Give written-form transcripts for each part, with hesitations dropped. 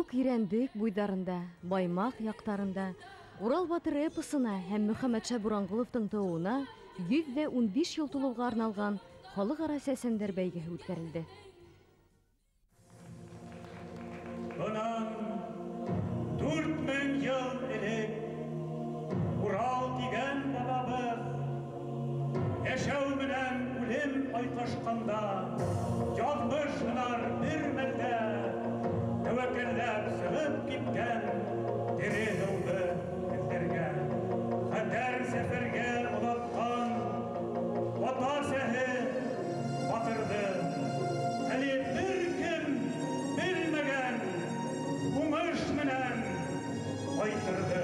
үк Ирәндек буйҙарында, Баймаҡ яҡтарында Урал батыр эпосына һәм Мөхәммәтша Буранғоловтың тыуыуына 115 йыл тулыуға арналған халыҡ-ара сәсәндәр бәйгеһе үткәрелде. Бынан 4000 йыл элек Урал тигән бабабыҙ йәшәү менән үлем айҡашҡанда яҙмыш һынар бер мәлдә тәүәккәлләп сығып киткән тере һыуҙы эҙләргә, хәтәр сәфәргә оҙатҡан ата-әсәһе батырҙы әле бер кем белмәгән уңыш менән ҡайтырҙы.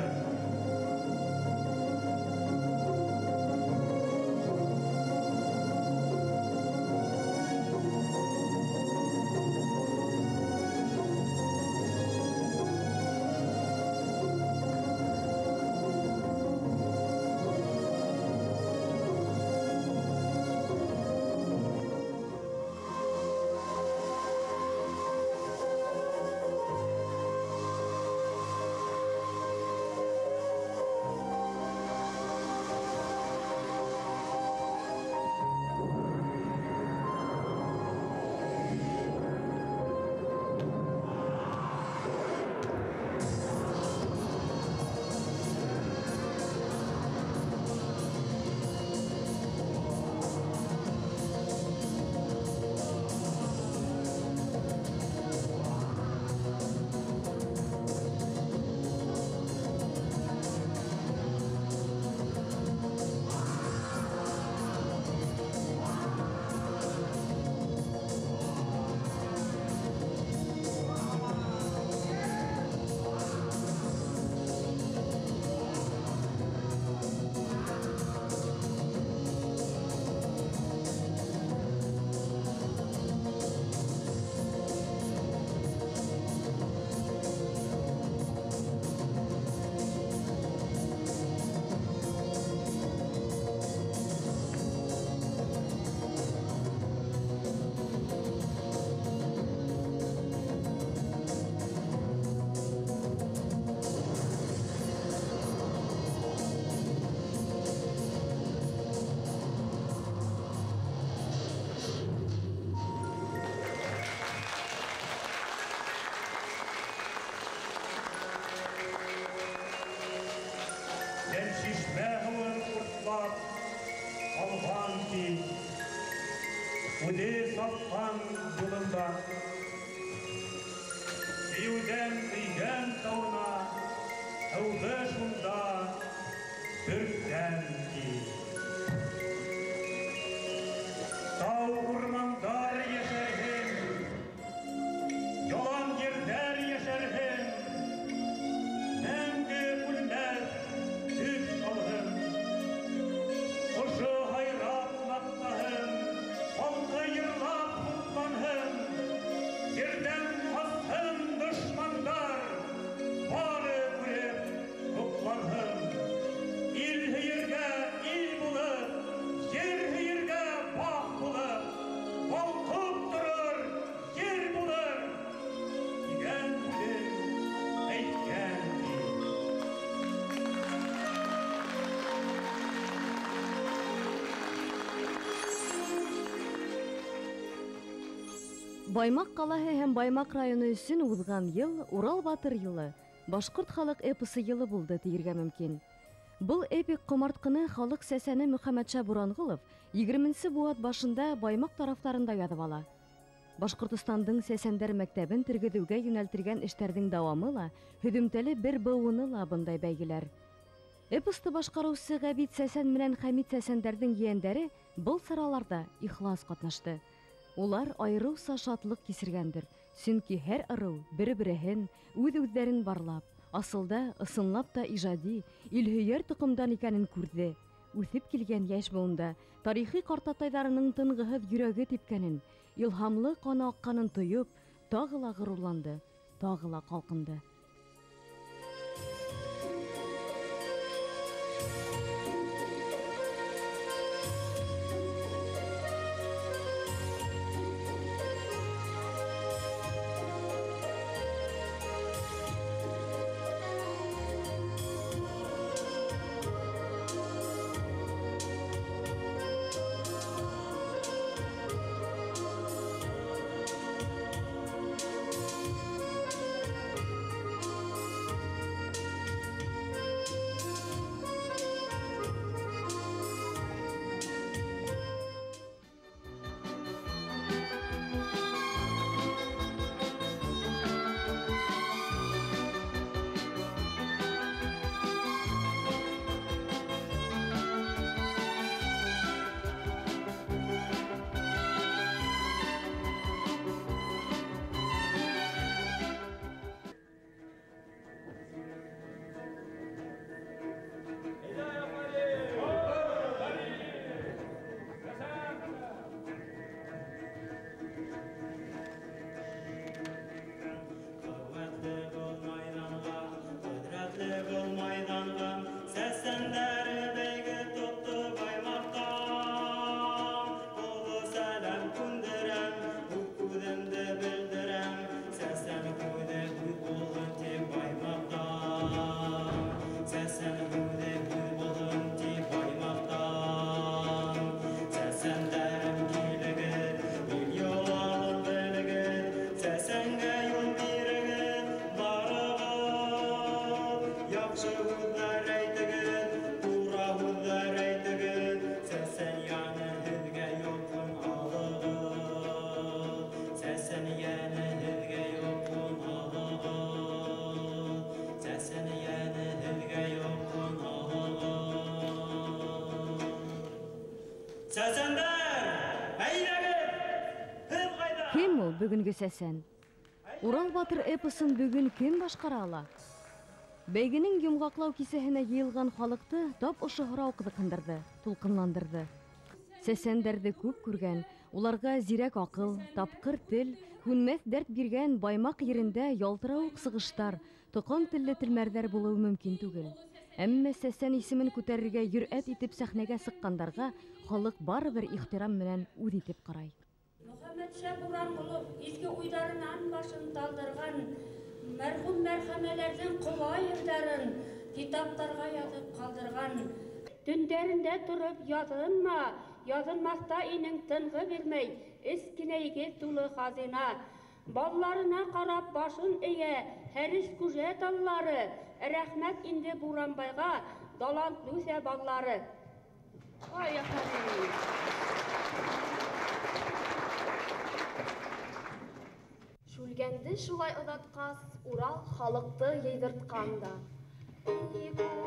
Шишмә һыуын уртлап алған ти, үҙе сапҡан юлында дейеүҙән өйгән тауына һыуҙы шунда бөрткән ти. Тау урмандар йәшәрһен, ялан ерҙәр йәшәрһен, мәңге үлмәҫ төҫ алһын. Ошо һайрап маҡтаһын, халҡы йырлап хупланһын, ерҙән ҡасһын дошмандар, бары күреп һоҡланһын. Ил һөйөргә ил булып, ер һөйөргә баҡ булып, балҡып торор ер булыр, тигән һүҙен әйткән ти. Баймаҡ ҡалаһы һәм Баймаҡ районы өсөн уҙған йыл Урал батыр йылы, башҡорт халыҡ эпосы йылы булды тиергә мөмкин. Был эпик ҡомартҡыны халыҡ сәсәне Мөхәммәтша Буранғолов 20-нсе быуат башында Баймаҡ тарафтарында яҙып ала. Башҡортостандың сәсәндәр мәктәбен тергеҙеүгә йүнәлтелгән эштәрҙең дауамы ла, һөҙөмтәле бер быуыны ла бындай бәйгеләр. Эпосты башҡарыусы Ғәбит сәсән менән Хәмит сәсәндәрҙең ейәндәре был сараларҙа ихлас ҡатнашты. Улар айырыуса шатлыҡ кисергәндер, сөнки һәр ырыу бер-береһен, үҙ-үҙҙәрен барлап, асылда ысынлап та ижади, илһөйәр тоҡомдан икәнен күрҙе. Үҫеп килгән йәш быуында тарихи ҡартатайҙарының тынғыһыҙ йөрәге типкәнен, илһамлы ҡаны аҡҡанын тойоп, тағы ла ғорурланды, тағы ла ҡалҡынды. Яҡшы һүҙҙәр әйтегеҙ, тура һүҙҙәр әйтегеҙ, Сәсән йәне һеҙгә яҡын алығыҙ, Сәсән йәне һеҙгә яҡын алығыҙ, Сәсән йәне һеҙгә яҡын алығыҙ. Сәсәндәр, әйҙәгеҙ, һеҙ ҡайҙа? Кем ул бөгөнгө сәсән? Урал батыр эпосын бөгөн кем башҡара ала? Бәйгенең йомғаҡлау кисәһенә йыйылған халыҡты тап ошо һорау ҡыҙыҡһындырҙы, тулҡынландырҙы. Сәсәндәрҙе күп күргән, уларға зирәк аҡыл, тапҡыр тел, һүнмәҫ дәрт биргән Баймаҡ ерендә ялтырауыҡ сығыштар, тоҡан телле телмәрҙәр булыуы мөмкин түгел. Әммә сәсән исемен күтәрергә йөрьәт итеп сәхнәгә сыҡҡандарға халыҡ барыбер ихтирам менән үҙ итеп ҡарай. Мөхәммәтша Буранғолов изге уйҙарынан башын талдырған мәрхүм мәрхәмәләрҙең ҡола йырҙарын китаптарға яҙып ҡалдырған. Төндәрендә тороп яҙынма, яҙынмаҫта инең тынғы бирмәй, эскенәйге тулы хазина. Балларына ҡарап башын эйә, һәрес күжә таллары, рәхмәт инде Буранбайға, далант үҫә баллары. Ай, афарин! Шүлгәнде шулай оҙатҡас, Урал халыҡты йыйҙыртҡан да. Thank you.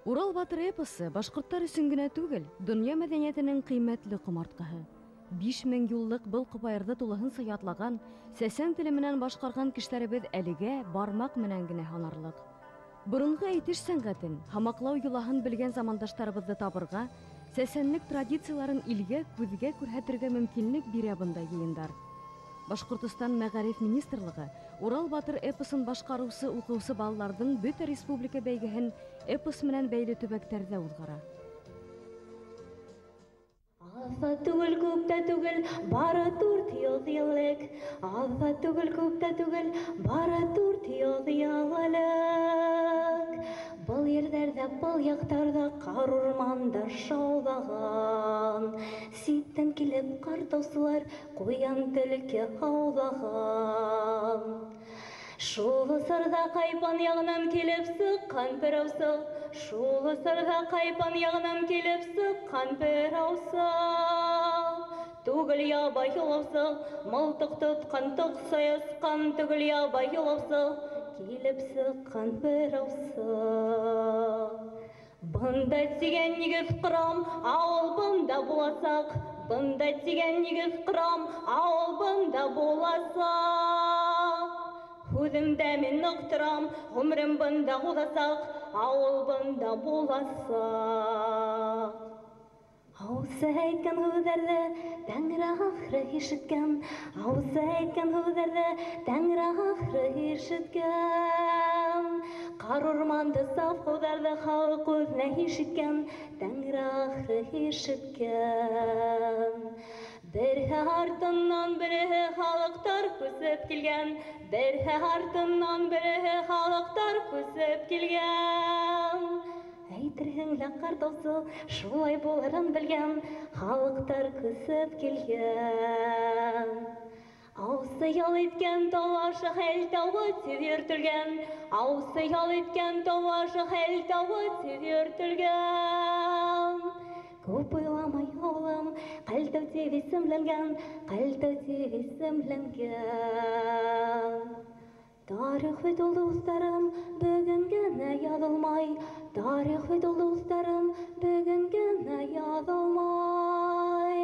Урал батыр эпосы башҡорттар өсөн генә түгел, донъя мәҙәниәтенең ҡиммәтле ҡомартҡыһы. 5000 юллыҡ был ҡобайырҙы тулыһынса ятлаған, сәсән теле менән башҡарған кешеләребеҙ әлегә бармаҡ менән генә һанарлыҡ. Боронғо әйтеш сәнғәтен, һамаҡлау йолаһын белгән замандаштарыбыҙҙы табырға, сәсәнлек традицияларын илгә, күҙгә күрһәтергә мөмкинлек бирә бындай йыйындар. Башҡортостан Мәғариф министрлығы Урал батыр эпосын башҡарыусы уҡыусы балаларҙың бөтә республика бәйгеһен эпос менән бәйле төбәктәрҙә уҙғара. Аҙ түгел, күп тә түгел, бары 400 йыл элек. Аҙ түгел, күп тә түгел, бары 400 йыл элек. Был ерҙәрҙә, был яҡтарҙа ҡар урмандар шаулаған. Ситтән килеп ҡартаусылар ҡуян төлкө аулаған. Шул осорҙа ҡайпан яғынан килеп сыҡҡан бер аусы, шул осорҙа ҡайпан яғынан килеп сыҡҡан бер аусы. Түгел ябай юлаусы, мылтыҡ тотҡан, тоҡсай асҡан, түгел ябай юлаусы, килеп сыҡҡан бер аусы. Бында тигән нигеҙ ҡорам, ауыл бында буласаҡ. Бында тигән нигеҙ ҡорам, ауыл бында буласаҡ. Һүҙемдә мин ныҡ торам, ғүмерем бында уҙасаҡ, ауыл бында буласаҡ. Аусы әйткән һүҙҙәрҙе Тәңре ахыры ишеткән, аусы әйткән һүҙҙәрҙе Тәңре ахыры ишеткән. Ҡар урманды саф һыуҙарҙы халыҡ үҙенә ишеткән, Тәңре ахыры ишеткән. Береһе артынан береһе халыҡтар күсеп килгән, береһе артынан береһе халыҡтар күсеп килгән. Әйтерһең лә ҡартаусы шулай булырын белгән, халыҡтар күсеп килгән. Аусы ял иткән тау аша хәл тауы тип йөртөлгән, аусы ял иткән тау аша хәл тауы тип йөртөлгән. Күп уйламай ауылым Ҡәлтәү тип исемләнгән, Ҡәлтәү тип исемләнгән. Тарих бит ул, дуҫтарым, бөгөн генә яҙылмай, тарих бит ул, дуҫтарым, бөгөн генә яҙылмай.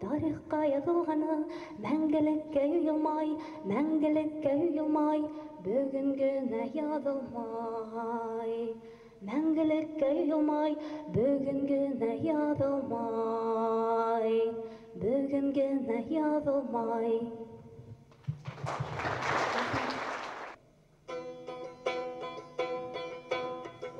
Тарихҡа яҙылғаны мәңгелеккә юйылмай, мәңгелеккә юйылмай, бөгөн генә яҙылмай. Мәңгелеккә юйылмай, бөгөн генә яҙылмай, бөгөн генә яҙылмай.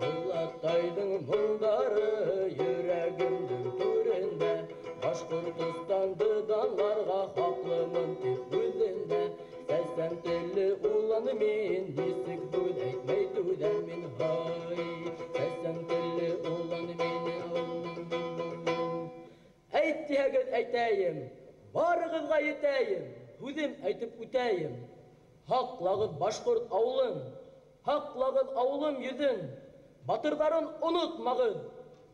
Олатайҙың моңдары йөрәгемдең түрендә, Башҡортостанды данларға хаҡлымын тип үҙемдә. Сәсән телле улан мин, нисек һүҙ әйтмәй түҙәм мин, һай. Сәсән телле улан мин. Әйт тиһәгеҙ әйтәйем, барығыҙға етәйем, һүҙем әйтеп үтәйем. Һаҡлағыҙ башҡорт ауылын, һаҡлағыҙ ауылым йөҙөн, батырҙарын онотмағыҙ,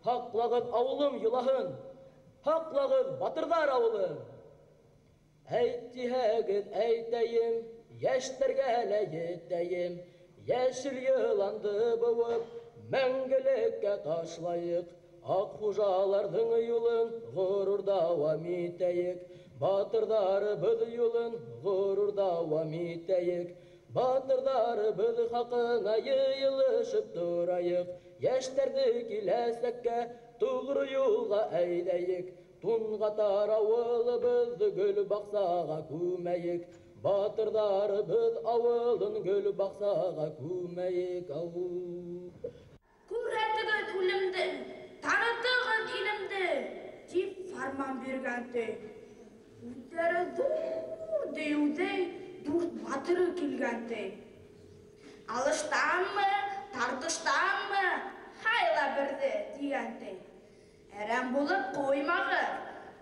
һаҡлағыҙ ауылым йолаһын, һаҡлағыҙ батырҙар ауылын. Әйт тиһәгеҙ әйтәйем, йәштәргә лә етәйем, йәшел йыланды быуып, мәңгелеккә ташлайыҡ, аҡ хужаларҙың юлын ғорур дауам итәйек, батырҙарыбыҙ юлын ғорур дауам итәйек, батырҙарыбыҙ хаҡына йыйылышып торайыҡ, йәштәрҙе киләсәккә тоғро юлға әйҙәйек, Тунғатар ауылыбыҙҙы гөл баҡсаға күмәйек, батырҙарыбыҙ ауылын гөл баҡсаға күмәйек. Күрһәтегеҙ үлемде, танытығыҙ илемде, тип фарман биргән ти. Үҙҙәре ҙур дейеүҙәй дүрт батыры килгән ти. Алыштанмы, тартыштанмы, һайла берҙе, тигән ти. Әрәм булып ҡуймағыҙ,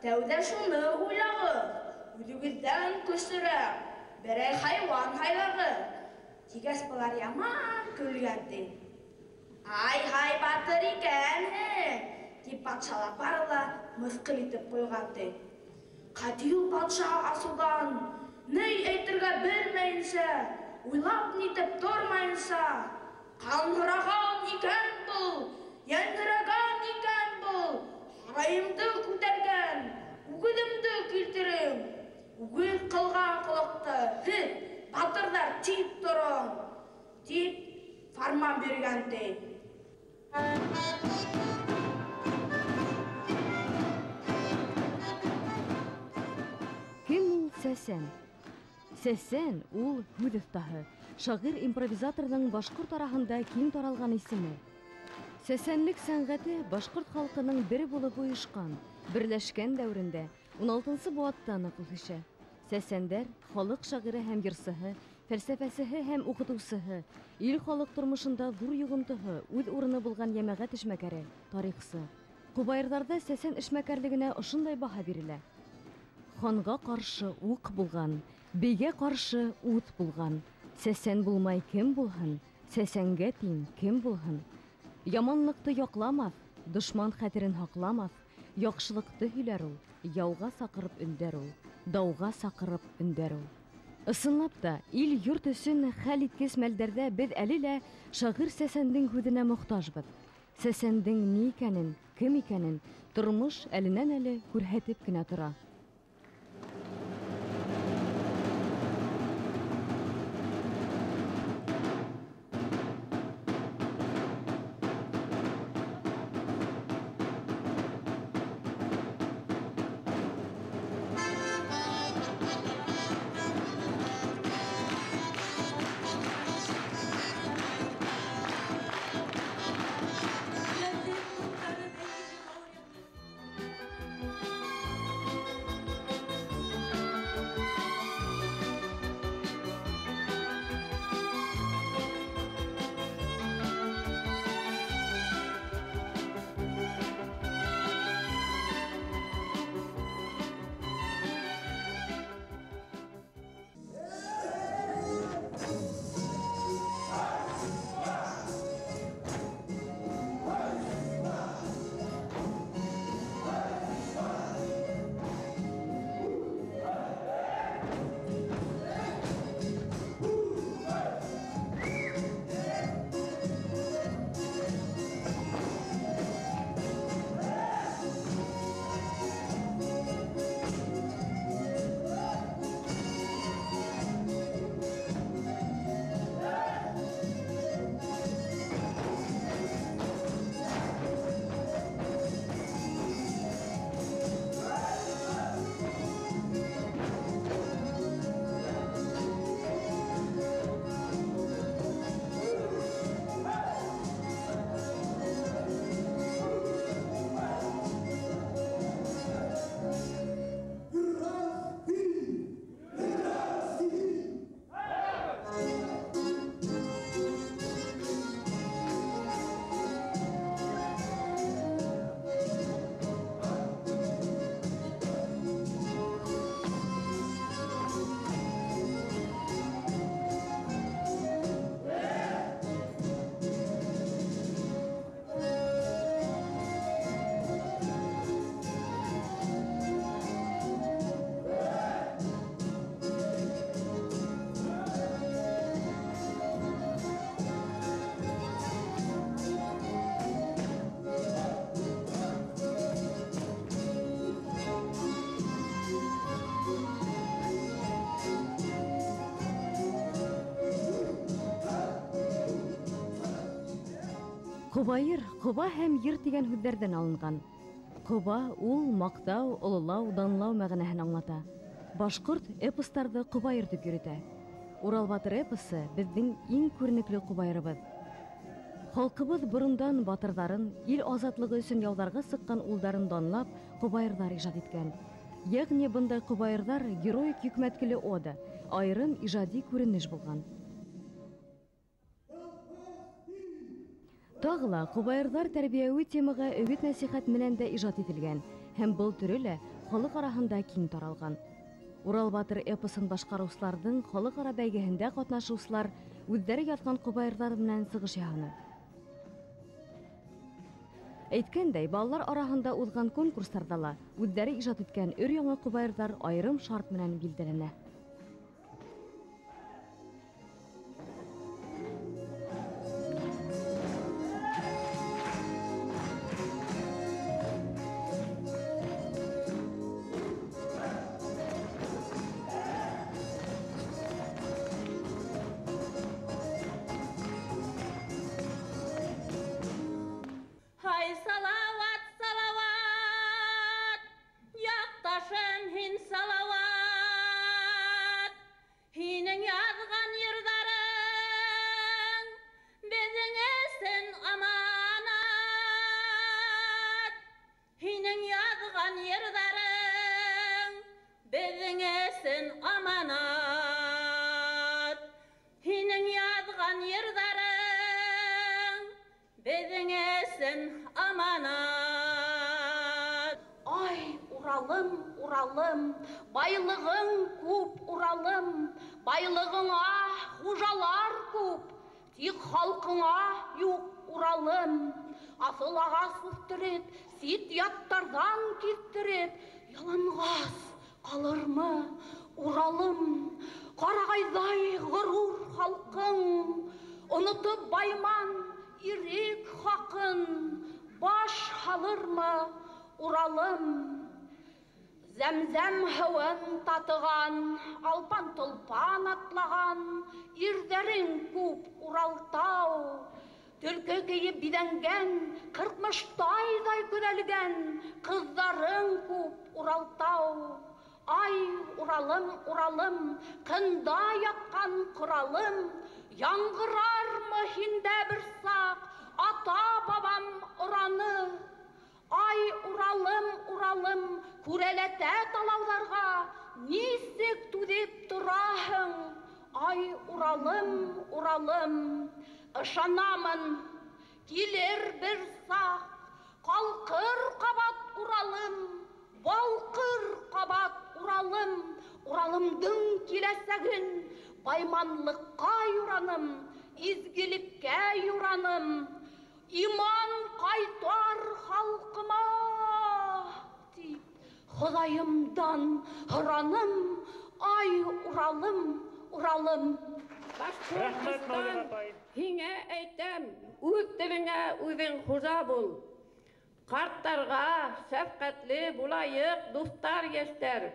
тәүҙә шуны уйлағыҙ, үҙегеҙҙән көслөрәк берәй хайуан һайлағыҙ, тигәс былар яман көлгән ти. Ай-һай батыр икәнһең, тип батшалар бары ла мыҫҡыл итеп ҡуйған ти. Ҡәдил батша асыуҙан ни әйтергә белмәйенсә, уйлап нитеп тормайынса, ҡан һораған икән был, Йәнгерәгән икән был, һарайымды күтәргән, үгеҙемде килтерең. Үгеҙ ҡылған ҡылыҡты һеҙ, батырҙар, тип тороң, тип фарман биргән ти. Кем ул Сәсән? Сәсән ул һүҙ оҫтаһы, шағир-импровизаторҙың башҡорт араһында киң таралған исеме. Сәсәнлек сәнғәте башҡорт халҡының бер булып ойошҡан, берләшкән дәүерендә 16-нсы быуаттан уҡ үҫешә. Сәсәндәр халыҡ шағиры һәм йырсыһы, фәлсәфәсеһе һәм уҡытыусыһы, ил халыҡ тормошонда ҙур йоғонтоһо, үҙ урыны булған йәмәғәт эшмәкәре, тарихсы. Ҡобайырҙарҙа сәсән эшмәкәрлегенә ошондай баһа бирелә. Ханға ҡаршы уҡ булған, бейгә ҡаршы ут булған. Сәсән булмай кем булһын, сәсәнгә тиң кем булһын. Яманлыҡты яҡламаҫ, дошман хәтерен һаҡламаҫ, яҡшылыҡты һөйләр ул, яуға саҡырып өндәр ул, дауға саҡырып өндәр ул. Ысынлап та, ил йорт өсөн хәл иткес мәлдәрҙә беҙ әле лә шағир сәсәндең һүҙенә мохтажбыҙ. Сәсәндең ни икәнен, кем икәнен тормош әленән әле күрһәтеп кенә тора. Ҡобайыр, ҡоба һәм йыр тигән һүҙҙәрҙән алынған. Ҡоба ул маҡтау, ололау, данлау мәғәнәһен аңлата. Башҡорт эпостарҙы ҡобайыр тип йөрөтә. Урал батыр эпосы беҙҙең иң күренекле ҡобайырыбыҙ. Халҡыбыҙ борондан батырҙарын, ил азатлығы өсөн яуҙарға сыҡҡан улдарын данлап, ҡобайырҙар ижад иткән. Йәғни бындай ҡобайырҙар героик йөкмәткеле ода, айырым ижади күренеш булған. Тағы ла ҡобайырҙар тәрбиәүи темаға өгөт-нәсихәт менән дә ижад ителгән һәм был төрө лә халыҡ араһында киң таралған. Урал батыр эпосын башҡарыусыларҙың халыҡ-ара бәйгеһендә ҡатнашыусылар үҙҙәре яҙған ҡобайырҙар менән сығыш яһаны. Әйткәндәй, балалар араһында уҙған конкурстарҙа ла үҙҙәре ижад иткән өр-яңы ҡобайырҙар айырым шарт менән билдәләнә. яҙған йырҙарың беҙҙең өсөн аманат. Һинең яҙған йырҙарың беҙҙең өсөн аманат. Ай, Уралым, Уралым, байлығың күп, Уралым, байлығыңа хужалар күп, тик халҡыңа юҡ, Уралым. Аҫыл ағас үҫтереп, сит яттарҙан килтереп, яланғас ҡалырмы, Уралым? Ҡарағайҙай ғорур халҡың, онотоп байман ирек хаҡын, баш һалырмы, Уралым? Зәмзәм һыуын татыған, алпан-толпан атлаған, ирҙәрең күп, Уралтау. Төлкө кейеп биҙәнгән, ҡырҡмыштайҙай көҙәлгән, ҡыҙҙарың күп, Уралтау. Ай, Уралым, Уралым, ҡында ятҡан ҡоралым, яңғырармы һиндә бер саҡ ата-бабам ораны? Ай, Уралым, Уралым, күрәләтә талауҙарға нисек түҙеп тораһың? Ай, Уралым, Уралым, ышанамын, килер бер саҡ, ҡалҡыр ҡабат Уралым, балҡыр ҡабат Уралым. Уралымдың киләсәген байманлыҡҡа юраным, изгелеккә юраным. Иман ҡайтар халҡыма, тип Хоҙайымдан һораным. Ай, Уралым, Уралым. Башҡортостан, һиңә әйтәм, үҙ телеңә үҙең хужа бул. Ҡарттарға шәфҡәтле булайыҡ, дуҫтар, йәштәр.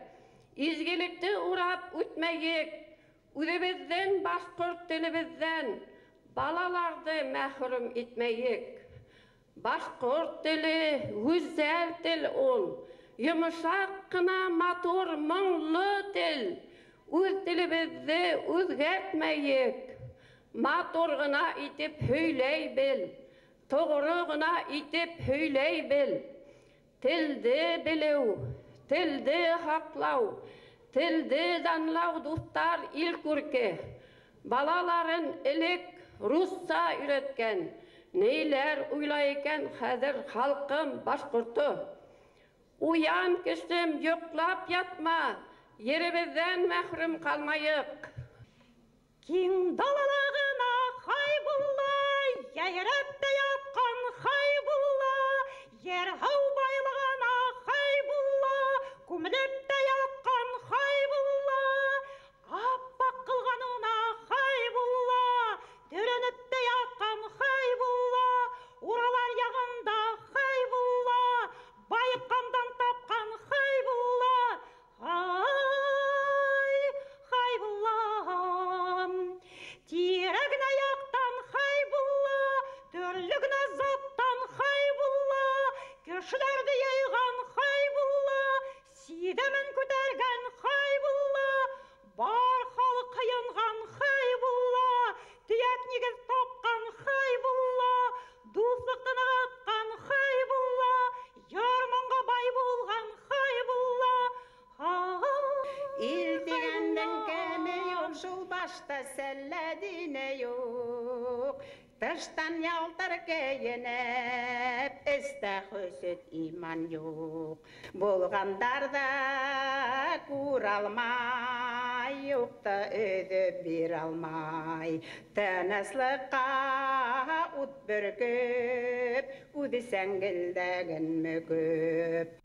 Изгелекте урап үтмәйек, үҙебеҙҙең башҡорт телебеҙҙән балаларҙы мәхрүм итмәйек. Башҡорт теле гүзәл тел ул, йомшаҡ ҡына матур моңло тел. Үҙ телебеҙҙе үҙгәртмәйек, матур ғына итеп һөйләй бел, тоғро ғына итеп һөйләй бел. Телде белеү, телде һаҡлау, телде данлау, дуҫтар, ил күрке. Балаларын элек русса өйрәткән, ниләр уйлай икән хәҙер халҡым башҡорто? Уян, кешем, йоҡлап ятма, еребеҙҙән мәхрүм ҡалмайыҡ. Киң далалағына Хайбулла, йәйрәп тә ятҡан Хайбулла, ер һыу байлығына Хайбулла, күмелеп тә ятҡан Хайбулла, аппаҡ ҡылғанына Хайбулла, төрөнөп тә ятҡан Хайбулла, Уралар яғында Хайбулла, байыҡҡандан тапҡан Хайбулла. Ай, Хайбулла, тирәгенә яҡтан Хайбулла, төрлө генә заттан Хайбулла, кешеләрҙе йыйған Хайбулла, сиҙәмен күтәргән Хайбулла, бар халыҡ һыйынған Хайбулла, төйәк нигеҙ тапҡан Хайбулла, дуҫлыҡты нығытҡан Хайбулла, ярманға бай булған Хайбулла. Ил тигәндең кәме юҡ, шул башта сәллә дине юҡ. Тыштан ялтыр кейенеп, эстә хөсөт иман юҡ. Булғандарҙы күрә алмай, юҡты өҙөп бирә алмай. Тыныслыҡҡа ут бөркөп, үҙе сәңгелдәген мөкөп.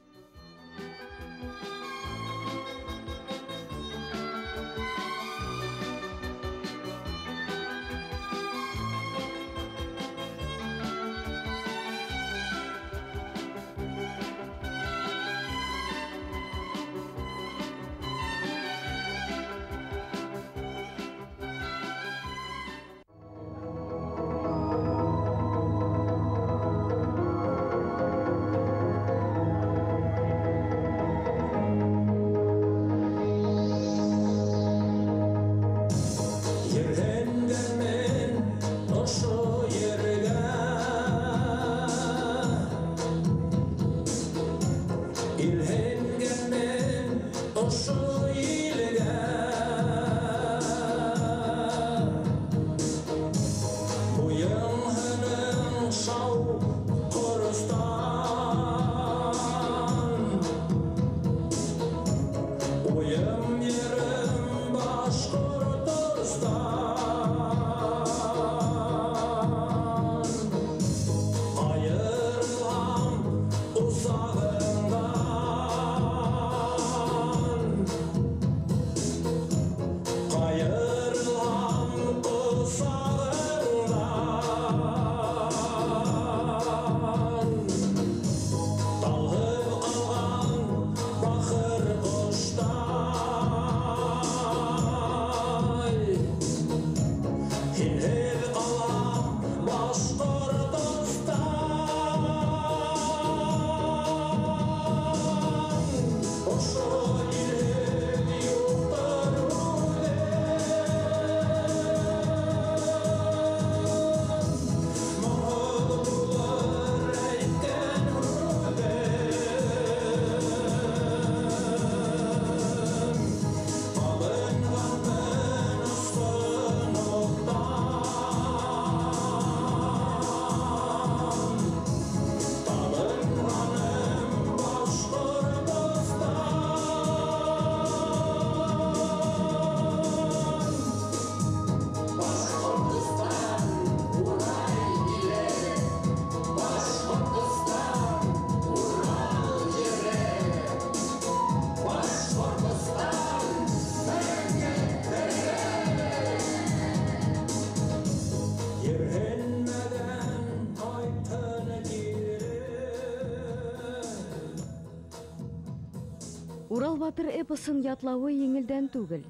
Урал батыр эпосын ятлауы еңелдән түгел.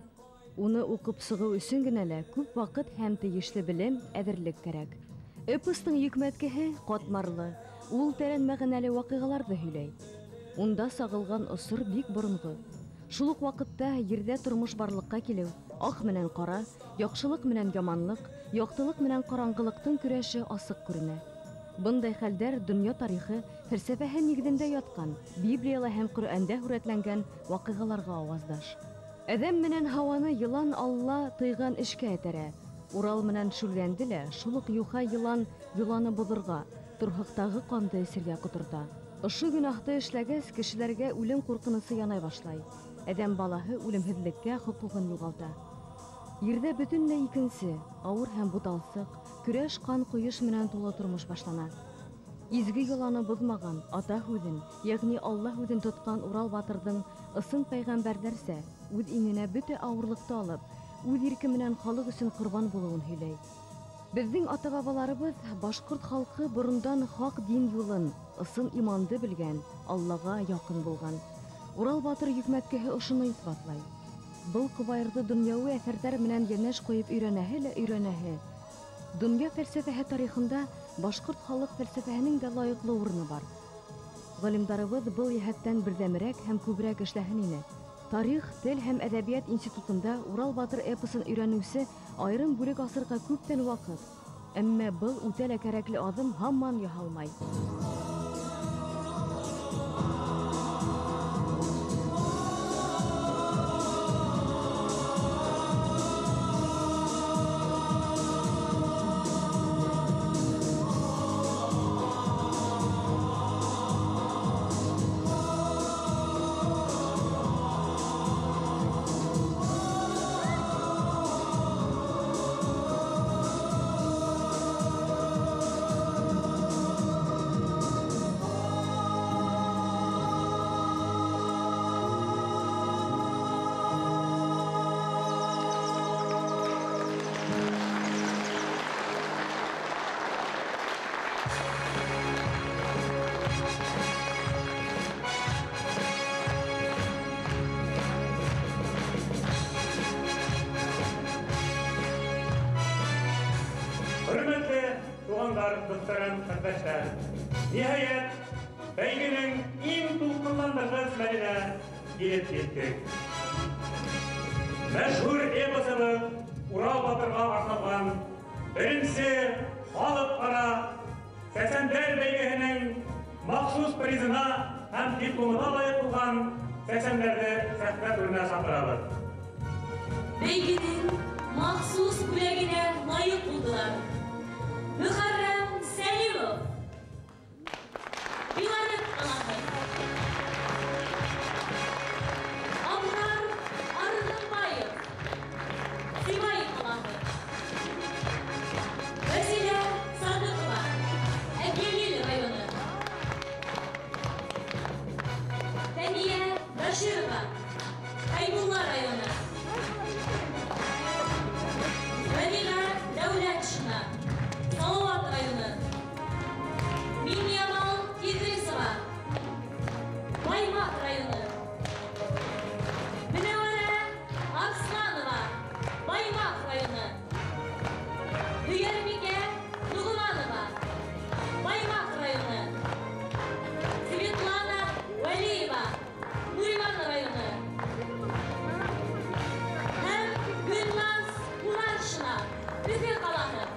Уны уҡып сығыу өсөн генә лә күп ваҡыт һәм тейешле белем, әҙерлек кәрәк. Эпостың йөкмәткеһе ҡатмарлы, ул тәрән мәғәнәле ваҡиғаларҙы һөйләй. Унда сағылған осор бик боронғо. Шул уҡ ваҡытта ерҙә тормош барлыҡҡа килеү, аҡ менән ҡара, яҡшылыҡ менән яманлыҡ, яҡтылыҡ менән ҡараңғылыҡтың көрәше асыҡ күренә. Бындай хәлдәр донъя тарихы, фәлсәфәһе нигеҙендә ятҡан, Библияла һәм Ҡөрьәндә һүрәтләнгән ваҡиғаларға ауаздаш. Әҙәм менән Һауаны йылан Алла тыйған эшкә этәрә. Урал менән Шүлгәнде лә шул уҡ юха йылан йоланы боҙорға, турһыҡтағы ҡанды эсергә ҡоторта. Ошо гөнаһты эшләгәс, кешеләргә үлем ҡурҡынысы янай башлай. Әҙәм балаһы үлемһеҙлеккә хоҡуғын юғалта. Ерҙә бөтөнләй икенсе, ауыр һәм буталсыҡ, көрәш ҡан ҡойош менән тулы тормош башлана. Изге йоланы боҙмаған, ата һүҙен, йәғни Алла һүҙен тотҡан Урал батырҙың ысын пәйғәмбәрҙәрсә үҙ иңенә бөтә ауырлыҡты алып, үҙ ирке менән халыҡ өсөн ҡорбан булыуын һөйләй. Беҙҙең ата-бабаларыбыҙ башҡорт халҡы борондан хаҡ дин юлын, ысын иманды белгән, Аллаға яҡын булған. Урал батыр йөкмәткеһе ошоно иҫбатлай. Был ҡобайырҙы донъяуи әҫәрҙәр менән йәнәш ҡуйып өйрәнәһе лә өйрәнәһе. Донъя фәлсәфәһе тарихында башҡорт халыҡ фәлсәфәһенең дә лайыҡлы урыны бар. Ғалимдарыбыҙ был йәһәттән берҙәмерәк һәм күберәк эшләһен ине. Тарих, тел һәм әҙәбиәт институтында Урал батыр эпосын өйрәнеүсе айырым бүлек асырға күптән ваҡыт. Әммә был үтә лә кәрәкле аҙым һаман яһалмай. Дуҫтарым, ниһайәт, бәйгенең иң тулҡынландырғыс мәленә килеп еттек. Мәшһүр эпосыбыҙ Урал батырға арналған беренсе халыҡ-ара сәсәндәр бәйгеһенең махсус призына һәм дипломына лайыҡ булған сәсәндәрҙе сәхнә түренә саҡырабыҙ. Бәйгенең махсус бүләгенә лайыҡ булдылар Мөхәррәм Сәлимов, Биларет ҡалаһы, Абрар Арғынбаев, Сибай ҡалаһы, Вәсилә Садыҡова, Әбйәлил районы, Фәниә Бәширова, Хәйбулла районы, Рәмиғә Дәүләтшина, Салауат районы, Минъямал Идрисова, Баймаҡ районы, Менәүәрә Арсланова, Баймаҡ районы, Һөйәрбикә Нуғманова, Баймаҡ районы, Светлана Вәлиева, Нуриман районы һәм Гөлназ Ҡураншина, Өфө ҡалаһы.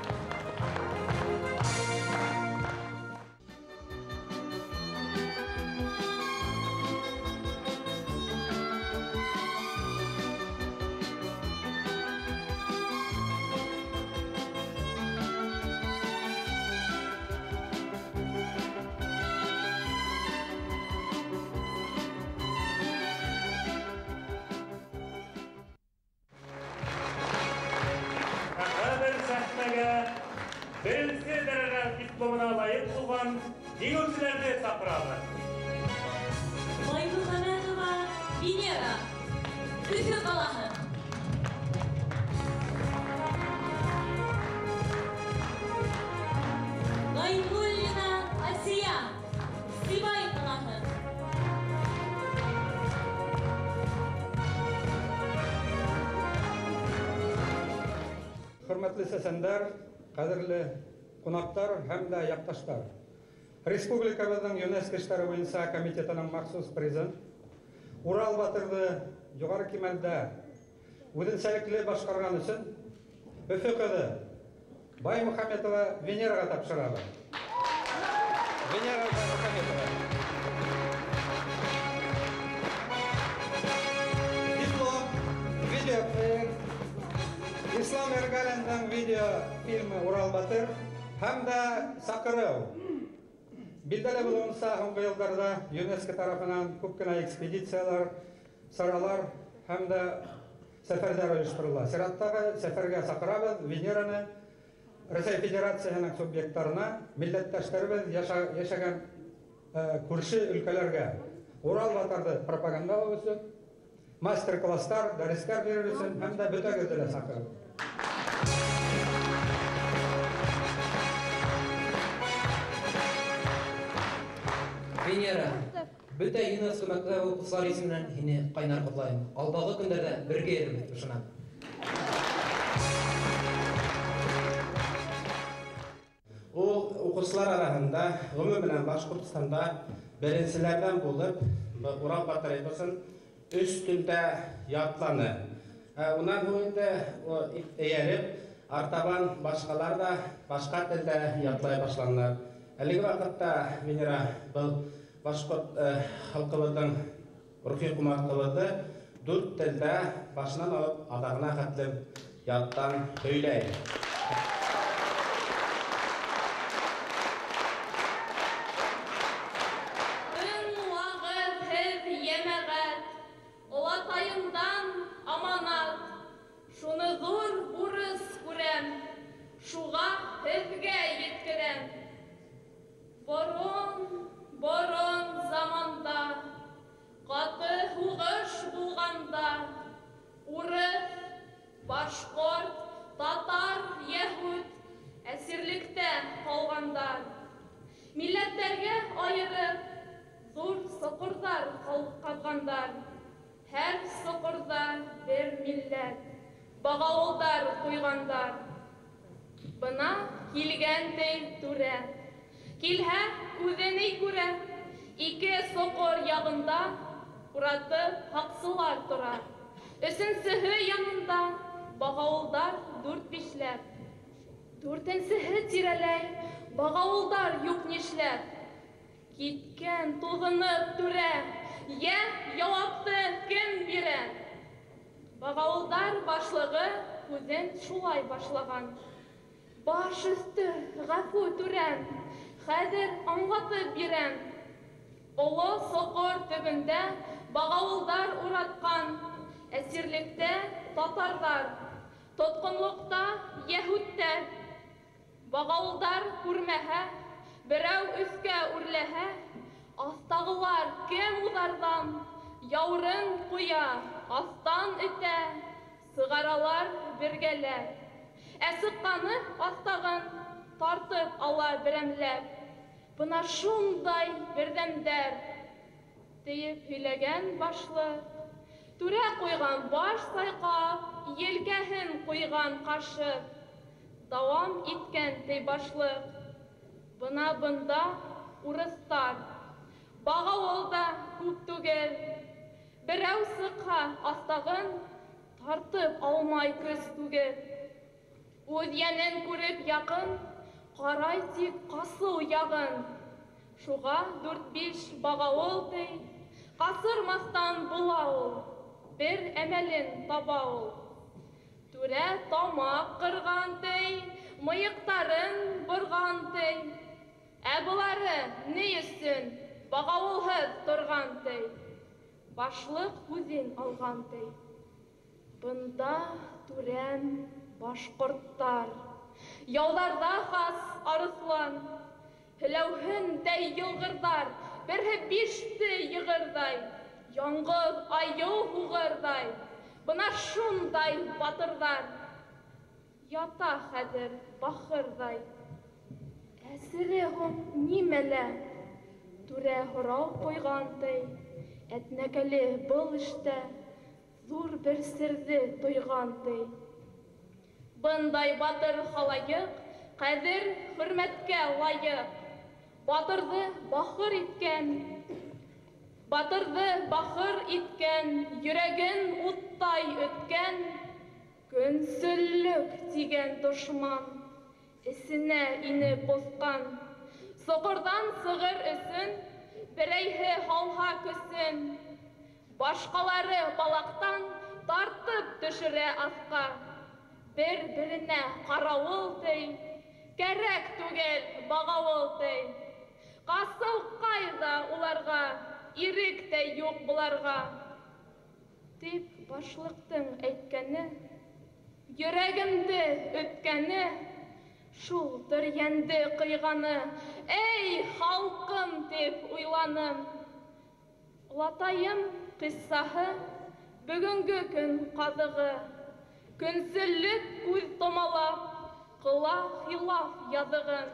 Беренсе дәрәжә дипломына лайыҡ булған еңеүселәрҙе саҡырабыҙ. Баймөхәмәтова Венера, Өфө ҡалаһы. Ғәйнуллина Асия, Сибай ҡалаһы. Хөрмәтле сәсәндәр, ҡәҙерле ҡунаҡтар һәм дә яҡташтар. Республикабыҙҙың ЮНЕСКО эштәре буйынса комитетының махсус призын Урал батырҙы юғары кимәлдә үҙенсәлекле башҡарған өсөн Өфө ҡыҙы Баймөхәмәтова Венераға тапшырабыҙ. Венера Баймөхәмәтова. Диплом, видеоплеер, Ислам Эргалиндың видеофильмы Урал батыр һәм дә саҡырыу. Билдәле булыуынса, һуңғы йылдарҙа ЮНЕСКО тарафынан күп кенә экспедициялар, саралар һәм дә сәфәрҙәр ойошторола. Сираттағы сәфәргә саҡырабыҙ Венераны Рәсәй Федерацияһының субъекттарына, милләттәштәребеҙ йәшәгән күрше өлкәләргә Урал батырҙы пропагандалау өсөн, мастер-класстар, дәрестәр бирер өсөн һәм дә бөтәгеҙҙе лә саҡырабыҙ. Венера, бөтә ЮНЕСКО мәктәбе уҡыусылары исеменән һине ҡайнар ҡотлайым. Алдағы көндәрҙә бергә йөрөрбөҙ, ышанам. Ул уҡыусылар араһында, ғөмүмән Башҡортостанда беренселәрҙән булып Урал батыр эпосын өс телдә ятланы. Унан һуң инде эйәреп, артабан башҡалар ҙа башҡа телдә ятлай башланылар. Әлеге ваҡытта Венера был башҡорт халҡыбыҙҙың рухи ҡомартҡыбыҙҙы дүрт телдә башынан алып аҙағына хәтлем яттан һөйләй. Тыңлағыҙ һеҙ, йәмәғәт, олатайымдан аманат, шуны ҙур бурыс күрәм, шуға һеҙгә еткерәм. Борон-борон заманда, ҡаты һуғыш булғанда, урыҫ, башҡорт, татар, йәһүд әсирлектә ҡалғандар. Милләттәргә айырып, ҙур соҡорҙар ҡаҙғандар. Һәр соҡорҙа бер милләт, бағауылдар ҡуйғандар. Бына килгән ти түрә. Килһә, күҙе ни күрә, ике соҡор яғында уратып һаҡсылар тора. Өсөнсөһө янында бағауылдар дүрт-бишләп. Дүртенсеһе тирәләй бағауылдар юҡ нишләп. Киткән туҙынып түрә, йә яуапты кем бирә? Бағауылдар башлығы һүҙен шулай башлаған. Баш өҫтө, ғәфү түрәм, хәҙер аңлатып бирәм. Оло соҡор төбөндә бағауылдар уратҡан, әсирлектә татарҙар, тотҡонлоҡта йәһүдтәр. Бағауылдар күрмәһә, берәү өҫкә үрләһә, аҫтағылар кем уҙарҙан яурын ҡуя, аҫтан этә, сығаралар бергәләп. Ә сыҡҡаны аҫтағын тартып ала берәмләп. Бына шундай берҙәмдәр, тейеп һөйләгән башлыҡ. Түрә ҡуйған баш сайҡап, елкәһен ҡуйған ҡашып. Дауам иткән ти башлыҡ. Бына бында урыҫтар, бағауыл да күп түгел. Берәү сыҡһа аҫтағын тартып алмай көс түгел. Үҙ йәнен күреп яҡын, ҡарай тик ҡасыу яғын. Шуға дүрт-биш бағауыл ти, ҡасырмаҫтан була ул, бер әмәлен таба ул. Түрә тамаҡ ҡырған ти, мыйыҡтарын борған ти. Ә былары ни өсөн бағауылһыҙ торған ти? Башлыҡ һүҙен алған ти. Бында түрәм башҡорттар, яуҙарҙа хас арыҫлан, һеләүһендәй йылғырҙар, берһе биште йығырҙай, яңғыҙ айыу һуғырҙай. Бына шундай батырҙар ята хәҙер бахырҙай. Ә сере һуң нимәлә? Түрә һорау ҡуйған ти. Әтнәкәле был эштә ҙур бер серҙе тойған ти. Бындай батыр халайыҡ, ҡәҙер хөрмәткә лайыҡ. Батырҙы бахыр иткән, батырҙы бахыр иткән, йөрәген уттай өткән, көнсөллөк тигән дошман эсенә инеп боҫҡан. Соҡорҙан сығыр өсөн берәйһе һалһа көсөн, башҡалары балаҡтан тартып төшөрә аҫҡа. Бер-беренә ҡарауыл ти, кәрәк түгел бағауыл ти. Ҡасыу ҡайҙа уларға, ирек тә юҡ быларға. Тип башлыҡтың әйткәне, йөрәгемде өткәне, шулдыр йәнде ҡыйғаны. Эй, халҡым, тип уйланым. Олатайым ҡиссаһы, бөгөнгө көн ҡаҙығы. Көнсөллөк күҙ томалап, ҡыла хилаф яҙығын.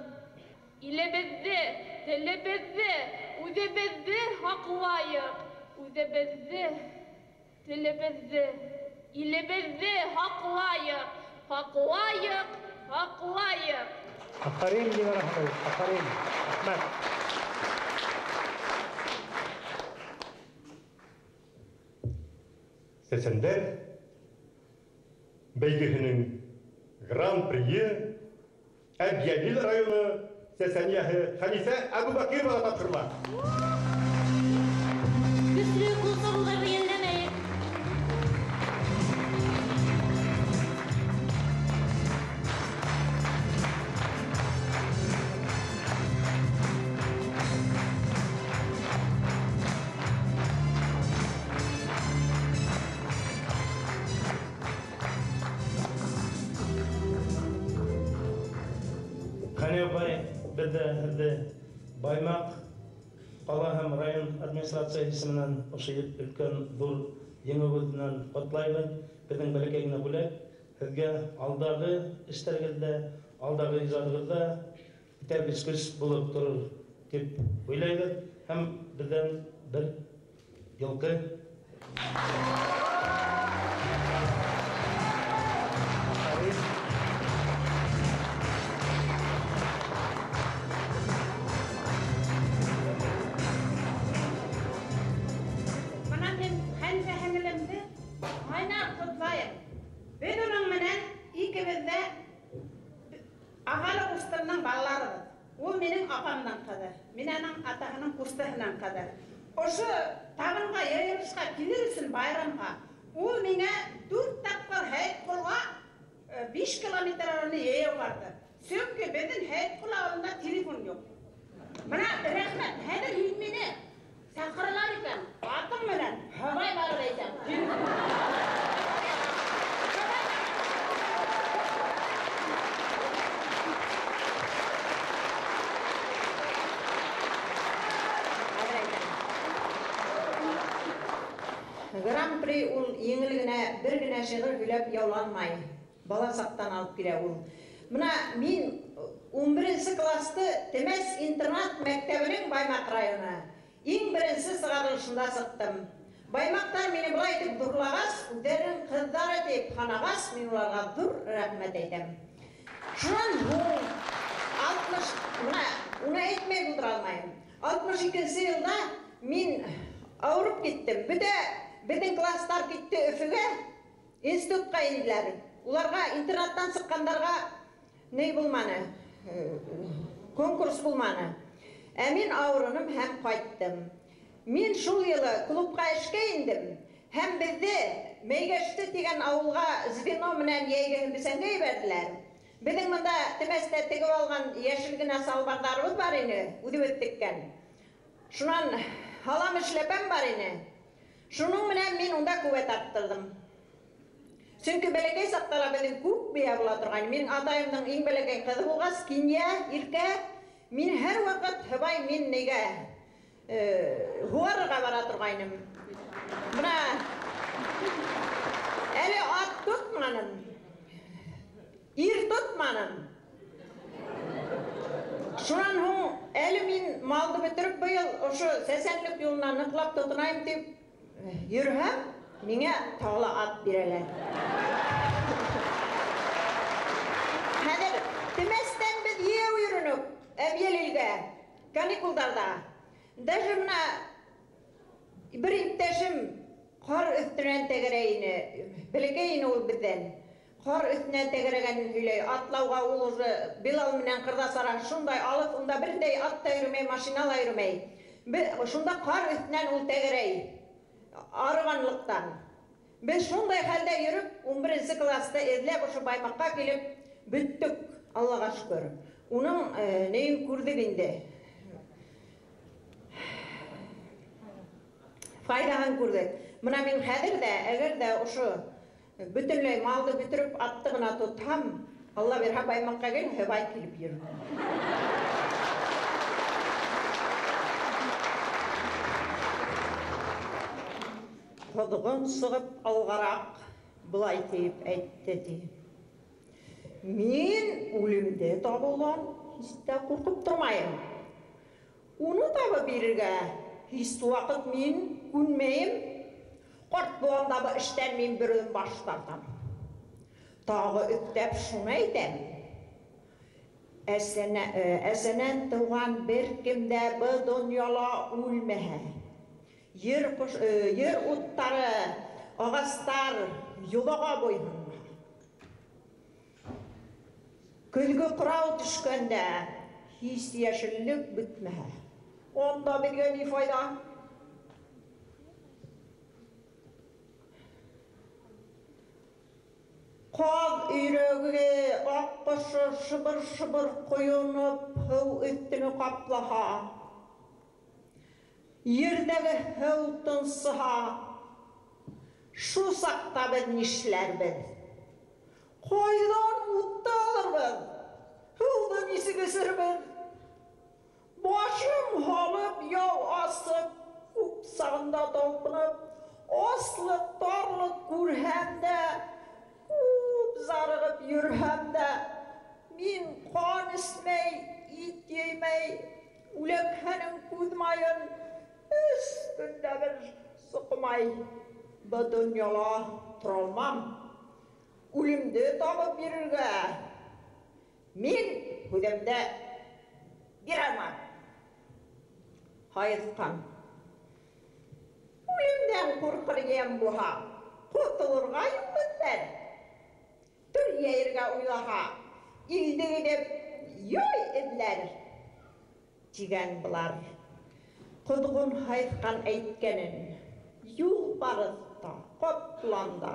Илебеҙҙе, телебеҙҙе, үҙебеҙҙе һаҡлайыҡ. Үҙебеҙҙе, телебеҙҙе, илебеҙҙе һаҡлайыҡ. Һаҡлайыҡ, һаҡлайыҡ. Афарин, Динара ханым, афарин. Рәхмәт. Сәсәндәр бәйгеһенең гран-прийы Әбйәлил районы сәсәнияһы Хәнифә Әбүбәкироваға тапшырыла. Көслө ҡул сабыуҙарҙы йәлләмәйек. Беҙҙә һеҙҙе Баймаҡ ҡала һәм район администрацияһы исеменән ошо өлкән ҙур еңеүегеҙ менән ҡотлайбыҙ. Беҙҙең бәләкәй генә бүләк һеҙгә алдағы эштәрегеҙҙә, алдағы ижадығыҙҙа этәргес көс булып торор тип уйлайбыҙ. Һәм беҙҙән бер йылҡы. Ошо табынға йыйылышҡа килер өсөн байрамға ул миңә 4 тапҡыр Һәйетҡолға 5 километр араны йәйәү барҙы. Сөнки беҙҙең Һәйетҡол ауылында телефон юҡ. Бына рәхмәт, хәҙер һин мине саҡыралар икән, атың менән һыбай барып әйтәм. Гран-при ул еңел генә бер генә шиғыр һөйләп яуланмай. Бала саҡтан алып килә ул. Бына мин 11 класты Темәс интернат мәктәбенең Баймаҡ районы иң беренсе сығарылышында сыҡтым. Баймаҡтар мине былай итеп ҙурлағас, үҙҙәренең ҡыҙҙары тип һанағас, мин уларға ҙур рәхмәт әйтәм. Шунан һуң 60, бына уны әйтмәй булдыра алмайым. 62 йылда мин ауырып киттем. Бөтә беҙҙең кластар китте Өфөгә, институтҡа инделәр. Уларға интернаттан сыҡҡандарға ни булманы, конкурс булманы. Ә мин ауырыным һәм ҡайттым. Мин шул йылы клубҡа эшкә индем. Һәм беҙҙе Мейгәште тигән ауылға звено менән йәйге бесәнгә ебәрҙеләр. Беҙҙең бында Темәстә тегеп алған йәшел генә салбарҙарыбыҙ бар ине, үҙебеҙ теккән. Шунан һалам эшләпәм бар ине. Шуның менән мин унда күбә тарттырҙым. Сөнки бәләкәй саҡта ла беҙҙең күп бейә була торғайны. Минең атайымдың иң бәләкәй ҡыҙы булғас, кинйә, иркә, мин һәр ваҡыт һыбай мин нигә һуғарырға бара торғайным. Бына әле ат тотманым, ир тотманым. Шунан һуң әле мин малды бөтөрөп быйыл ошо сәсәнлек юлына ныҡлап тотонайым тип йөрөһәм, миңә тағы ла ат бирәләр. Темәстән беҙ йәйәү йөрөнөк Әбйәлилгә, каникулдарҙа. Даже мына бер иптәшем ҡар өҫтөнән тәгәрәй ине, бәләкәй ине ул беҙҙән. Ҡар өҫтөнән тәгәрәгәнен һөйләй. Атлауға ул уже Билал менән ҡырҙас араһы шундай алыҫ, унда берендәй ат та йөрөмәй, машина ла йөрөмәй. Шунда ҡар өҫтөнән ул тәгәрәй арығанлыҡтан. Беҙ шундай хәлдә йөрөп, 11 класста эҙләп ошо Баймаҡҡа килеп бөттөк, Аллаға шөкөр. Уның нейен күрҙек инде. Файҙаһын күрҙек. Мына мин хәҙер ҙә, әгәр ҙә ошо бөтөнләй малды бөтөрөп атты ғына тотһам, Алла бирһә Баймаҡҡа кил, һыбай килеп йөрөр. Ҡоҙғон сығып алғараҡ былай тиеп әйтте ти. Мин үлемде табыуҙан һис тә ҡурҡып тормайым. Уны табып бирергә һис ваҡыт мин күнмәйем. Ҡарт булғанда был эштән мин бер үҙем баш тартам. Тағы өҫтәп шуны әйтәм. Әсәнән тыуған бер кем дә был донъяла үлмәһә. Ер уттары, ағастар йолаға буйһынмаһа. Көҙгө ҡырау төшкәндә һис йәшеллек бөтмәһә. Унда беҙгә ни файҙа? Ҡаҙ өйрәге, аҡ ҡошо шыбыр-шыбыр ҡойоноп һыу өҫтөнө ҡаплаһа, ерҙәге һыу тынсыһа, шул саҡта беҙ нишләрбеҙ? Ҡайҙан утты алырбыҙ? Һыуҙы нисек эсербеҙ? Башым һалып, яу асып, күп сағында талпынып, аслыҡ, тарлыҡ күрһәм дә, күп зарығып йөрһәм дә, мин ҡан эсмәй, ит еймәй, үләкһәнең күҙ майын өс көндә бер соҡомай, был донъяла тора алмам. Үлемде табып бирергә мин һүҙемде бирә алмам. Һайыҫҡан. Үлемдән ҡурҡыр йән булһа, ҡотолорға юл эҙләр. Төр йәйергә уйлаһа, илде гиҙеп яй эҙләр, тигән былар. Ҡоҙғон һайыҫҡан әйткәнен юлбарыҫ та, ҡаплан да,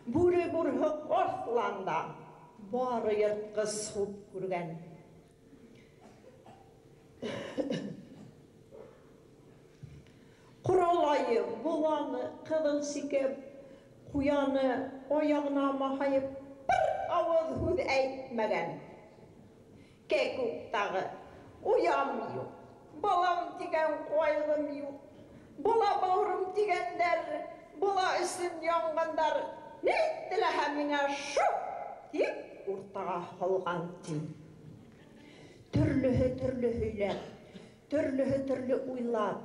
бүре бурһыҡ арыҫлан да бары йыртҡыс хуп күргән. Ҡоралайы, боланы, ҡыҙыл сикеп, ҡуяны аяғына маһайып бер ауыҙ һүҙ әйтмәгән. Кәкүк тағы, оям юҡ, балам тигән ҡайғым юҡ, бала бауырым тигәндәр, бала өсөн янғандар, ни теләһә миңә шул, тип уртаға һалған ти. Төрлөһө төрлө һөйләп, төрлөһө төрлө уйлап,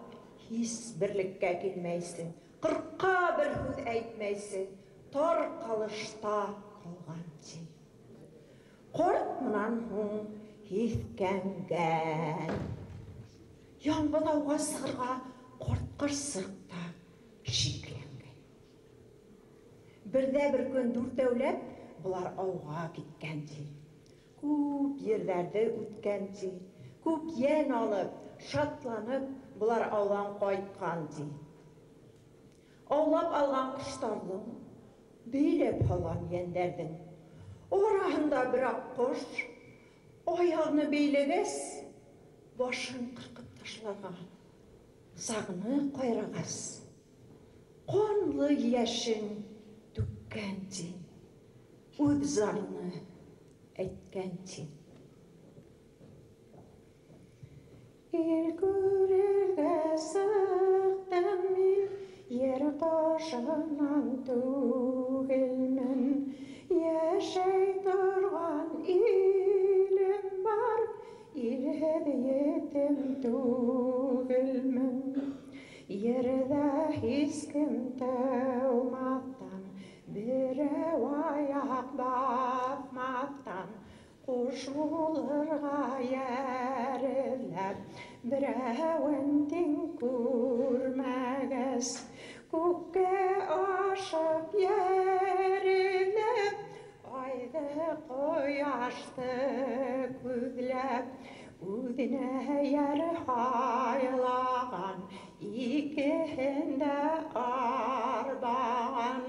һис берлеккә килмәйсең, ҡырҡҡа бер һүҙ әйтмәйсең, тар ҡалышта ҡалған ти. Ҡарт менән һуң һиҫкәнгән. Яңғыҙ ауға сығырға ҡарт ҡарсыҡ та шикләнгән. Берҙә бер көн дүртәүләп былар ауға киткән ти. Күп ерҙәрҙе үткән ти. Күп йән алып, шатланып былар ауҙан ҡайтҡан ти. Аулап алған ҡоштарҙың, бәйләп һалған йәндәрҙең араһында бер аҡҡош аяғына бәйләгәс, башын ҡырҡып ташларға, сағыны ҡайрағас, ҡанлы йәшен түккән ти, үҙ зарыны әйткән ти. Ил күрергә сыҡтым мин, ер ҡошонан түгелмен. Йәшәй торған илем бар, илһеҙ етем түгелмен. Ерҙә һис кем тыумаҫтан, берәү аяҡ баҫмаҫтан, ҡуш Ҡушылырға йәрләп, берәүен тиң күрмәгәс, күккә ашып йәрләп, айҙы ҡояшты күҙләп, үҙенә йәр һайлаған, икеһен дә арбаған,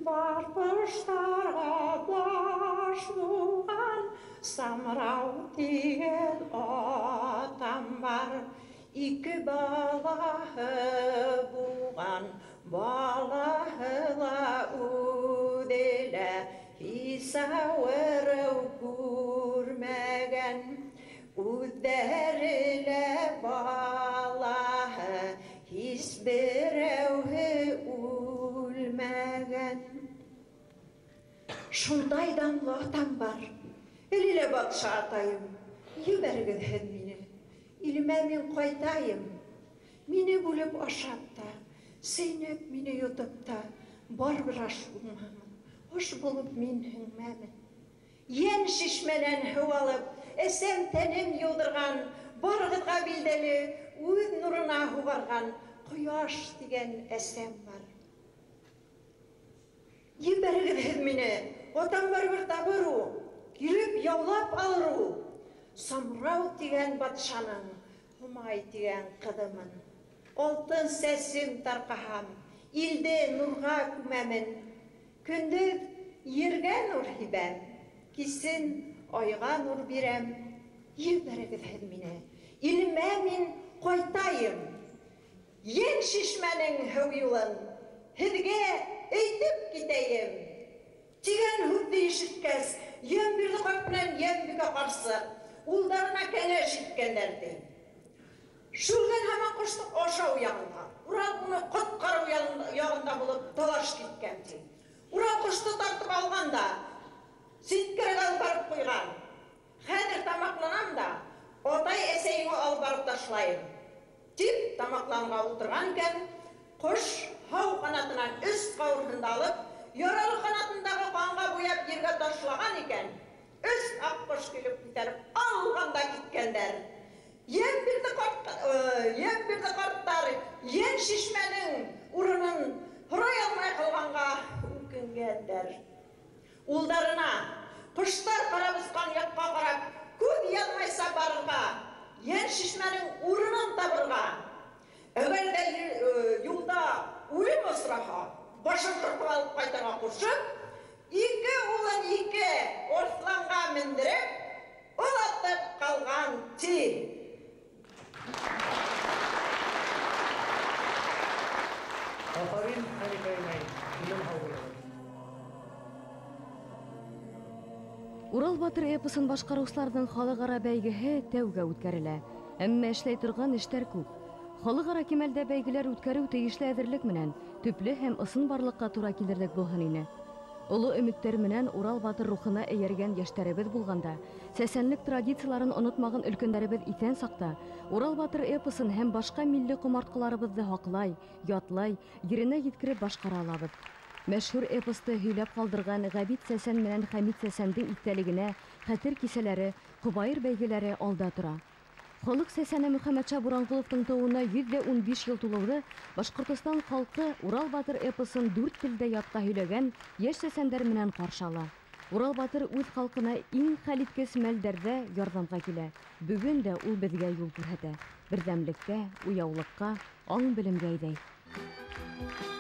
бар ҡоштарға баш булған, Самрау тигән атам бар, ике балаһы булған, балаһы ла үҙе лә һис ауырыу күрмәгән, үҙҙәре лә балаһы һис берәүһе үлмәгән. Шундай данлы атам бар. Әле лә батша атайым, ебәрегеҙ һеҙ мине, илемә мин ҡайтайым. Мине бүлеп ашап та, сәйнәп мине йотоп та, барыбер аш булмамын, аш булып мин һеңмәмен. Йән шишмәнән һыу алып, әсәм тәнем йыуҙырған, барығыҙға билдәле үҙ нурына һуғарған ҡояш тигән әсәм бар. Ебәрегеҙ һеҙ мине, атам барыбер табыр ул, килеп яулап алыр ул. Самрау тигән батшаның Һомай тигән ҡыҙымын. Алтын сәсем тарҡаһам, илде нурға күмәмен. Көндөҙ ергә нур һибәм, кисен айға нур бирәм. Ебәрегеҙ һеҙ мине, илемә мин ҡайтайым. Йән шишмәнең һыу юлын һеҙгә әйтеп китәйем. Тигән һүҙҙе ишеткәс, Йәнбирҙе ҡарт менән Йәнбикә ҡарсыҡ улдарына кәңәш иткәндәр, ти. Шүлгән һаман ҡошто ашау яғында, Урал уны ҡотҡарыу яғында булып талаш киткән, ти. Урал ҡошто тартып алған да ситкәрәк алып барып ҡуйған. Хәҙер тамаҡланам да, атай-әсәйеңә алып барып ташлайым, тип тамаҡланға ултырған икән, ҡош һау ҡанатынан өс ҡауырһынды алып, яралы ҡанатындағы ҡанға буяп ергә ташлаған икән, өс аҡҡош килеп күтәреп алған да киткәндәр. Йәнбирҙе ҡарттар йән шишмәнең урынын һорай алмай ҡалғанға үкенгәндәр. Улдарына ҡоштар ҡарап осҡан яҡҡа ҡарап күҙ яҙмайса барырға, йән шишмәнең урынын табырға, әгәр ҙә юлда үлем осраһа, башын ҡырҡып алып ҡайтырға ҡушып, ике улын ике арыҫланға мендереп, оҙатып ҡалған, ти. Афарин, Хәнифә инәй, имен һау булығыҙ. Урал батыр эпосын башҡарыусыларҙың халыҡ-ара бәйгеһе тәүгә үткәрелә. Әммә эшләй торған эштәр күп. Халыҡ-ара кимәлдә бәйгеләр үткәреү тейешле әҙерлек менән төплө һәм ысын барлыҡҡа тура килерлек булһын ине. Оло өмөттәр менән Урал батыр рухына эйәргән йәштәребеҙ булғанда, сәсәнлек традицияларын онотмаған өлкәндәребеҙ иҫән саҡта, Урал батыр эпосын һәм башҡа милли ҡомартҡыларыбыҙҙы һаҡлай, ятлай, еренә еткереп башҡара алабыҙ. Мәшһүр эпосты һөйләп ҡалдырған Ғәбит Сәсән менән Хәмит Сәсәндең иҫтәлегенә хәтер кисәләре, ҡобайыр бәйгеләре алда тора. Халыҡ сәсәне Мөхәммәтша Буранғоловтың тыуына 115 йыл тулыуҙы Башҡортостан халҡы Урал батыр эпосын 4 телдә ятҡа һөйләгән йәш сәсәндәр менән ҡаршы ала. Урал батыр үҙ халҡына иң хәлиткес мәлдәрҙә ярҙамға килә. Бөгөн дә ул беҙгә юл күрһәтә. Берҙәмлеккә, уяулыҡҡа, аң-белемгә әйҙәй.